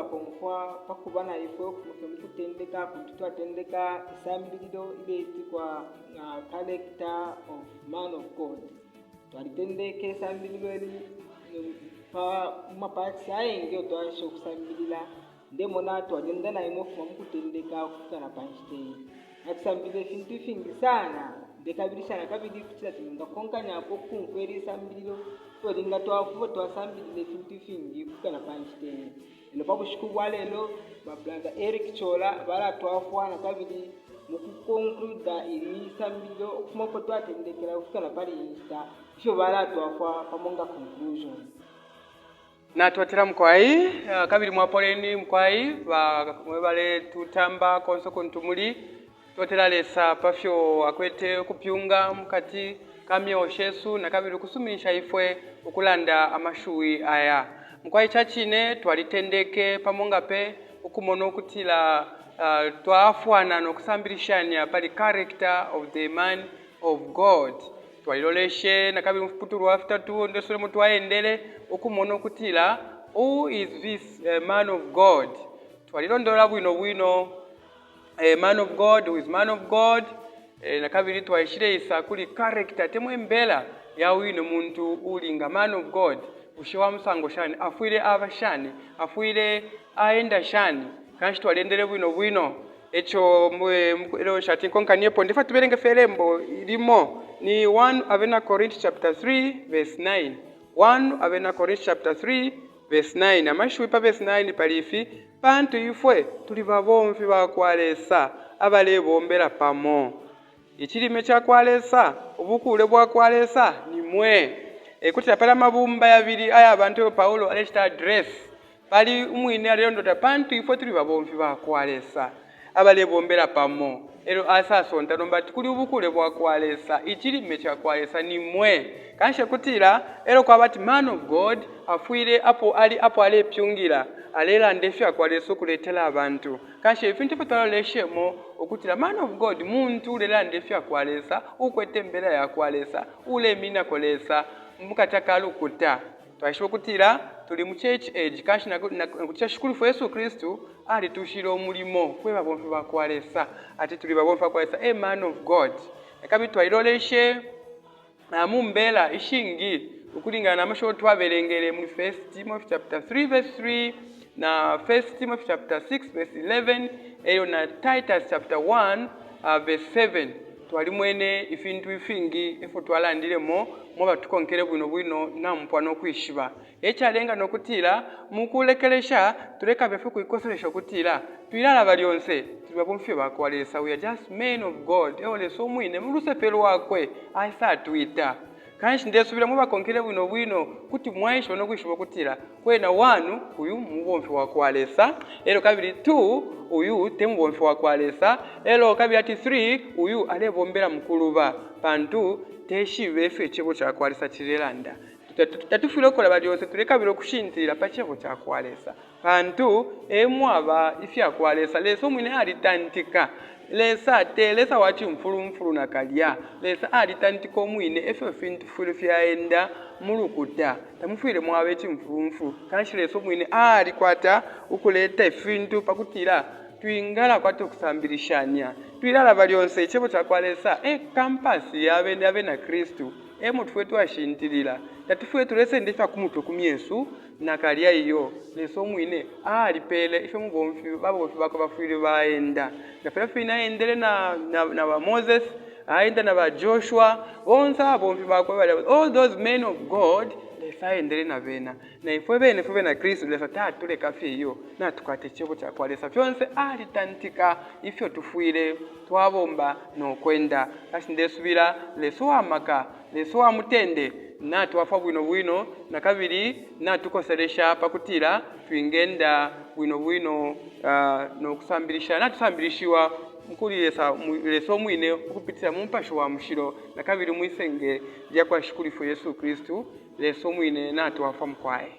bakomfwa pa kuba na ifwe ukufuma fye mu kutendeka kuntu twatendeka isambililo iletikwa nga Character of Man of God. Twalitendeke isambililo ili pa mu ma parts ayengi ayo twaesha ukusambilila. Ndemona twalyenda na imwe ukufuma mu kutendeka ukufika na pa nshita iyi. Natusambilila ifintu ifingi sana. Ndekabilisha na kabili ukutila twingakonkanyapo ukumfwa ili isambililo ifyo lingatwafwa ifyo twasambilila ifintu ifingi ukufika na pa nshita iyi. Lelo pa bushiku bwa lelo, ba Brother Eric Chola balatwafwa na kabili mu ku concluda ili isambililo ukufuma uko twatendekela ukufika na pali iyi nshita, ifyo balatwafwa pamo nga conclusion. Natotela mukwai, kabili mwapoleni mukwai ba mwe baletutamba konse kuntu muli. Totela Lesa pafyo akwete ukupyunga mukati ka myeo shesu na kabili ukusuminisha ifwe ukulanda amashiwi aya. Mukwai cacine twalitendeke pamo nga pe ukumona ukutila uh, twaafwana no kusambilishanya pali character of the man of God. Twaliloleshe na kabili mu fiputulwa fitatu ndesulemo twaendele ukumona ukutila who is this uh, man of God. Twalilondolola bwino bwino eh, man of God, who is man of God. Eh, na kabili twaishileisa kuli character temwe imbela ya wine muntu uli nga man of God. Bushe wa musango shani? Afwile aba shani? Afwile aenda shani? Kanshi twalendele bwino bwino. Eco elo nshati nkonkanyepo ndefwa tubelenge fye lembo limo ni 1 Abena Korinti chapter 3 verse 9. 1 Abena Korinti chapter 3 verse 9. Amashiwi pa verse 9 pali ifi, pantu ifwe tuli babomfi ba kwa Lesa abalebombela pamo. Icilime ca kwa Lesa, ubukuule bwa kwa Lesa, ni mwe. E kutila pali amabumba yabili aya bantu ayo Paulo alecita address. Pali umwine alelondota pantu ifwe tuli babomfi ba kwa Lesa abalebombela pamo. E lyo asasonta nomba ati kuli ubukule bwa kwa Lesa, icilime ca kwa Lesa ni mwe. Kanshi e kutila e lyo kwaba ati man of God afwile apo ali apo alepyungila alelanda ifya kwa Lesa ukuletela abantu. Kanshi ifintu ifyo twaloleshemo ukutila man of God muntu ulelanda ifya kwa Lesa, uukwete imbela ya kwa Lesa, uulemininako Lesa mukati ka lukuta. Twaishiba ukutila tuli mu church age, kanshi nakutila Shikulwifwe Yesu Kristu alitushile umulimo fwe babomfi ba kwa Lesa, ati tuli babomfi ba kwa Lesa, a man of God. Nakabili twaliloleshe na mu mbela ishingi ukulingana na mashiwi twabelengele muli 1 Timothy chapter 3 verse 3 na 1 Timothy chapter 6 verse 11 elyo na Titus chapter 1 uh, verse 7. Twalimwene ifintu ifingi ifyo twalandilemo mwe batukonkele bwino bwino namupwa no kwishiba. E calenga no kutila mu kulekelesha tulekabila fye ukuikoselesha ukutila twilalaba lyonse tuli babomfi fye ba kwa Lesa, we are just men of God, eo Lesa umwine mu luse fye lwakwe aisatwita. Kanshi ndesubila mwe bakonkele bwino bwino kuti mwaishiba no kwishiba ukutila kwena 1 uyu mubomfi wa kwa Lesa, elyo kabili 2 uyu te mubomfi wa kwa Lesa, elyo kabili ati 3 uyu alebombela mu kuluba pantu teshibe ifyo icebo ca kwa Lesa cilelanda. Tatufwile ukulaba lyonse, tulekabila ukushintilila pa cebo ca kwa Lesa pantu e mwaba ifya kwa Lesa. Lesa umwine alitantika. Lesa te Lesa wa cimfulumfulu nakalya. Lesa alitantika umwine ifyo ifintu fifwile fyaenda mu lukuta. Tamufwile mwaba icimfulumfulu. Kanshi Lesa umwine alikwata ukuleta ifintu pa kutila twingalakwata ukusambilishanya. Twilalaba lyonse icebo ca kwa Lesa e kampasi ya Bena Kristu. E mo tufwile twashintilila. Tatufwile tulesenda ifya ku mutwe ku myesu nakalya iyo. Lesa umwine alipeele ifyo mubomfi, babomfi bakwe bafwile baenda. Nga filya fine aendele na, na, na ba Moses, aenda na ba Joshua, bonse ababomfi bakwe balya, all those men of God, Lesa aendele na bena. Na ifwe bene fwe bena Kristu, Lesa tatuleka fye iyo. Natukwata Icebo ca kwa Lesa. Fyonse alitantika ifyo tufwile twabomba no kwenda. Kanshi ndesubila Lesa uwa maka, Lesa uwa mutende, natwafwa bwino bwino na kabili natukoselesha pa kutila twingenda bwino bwino uh, no kusambilisha, natusambilishiwa kuli Lesa, Lesa umwine ukupitila mu Mupashi wa Mushilo na kabili mwi senge lya kwa Shikulwifwe Yesu Kristu. Lesa umwine natwafwa mukwai.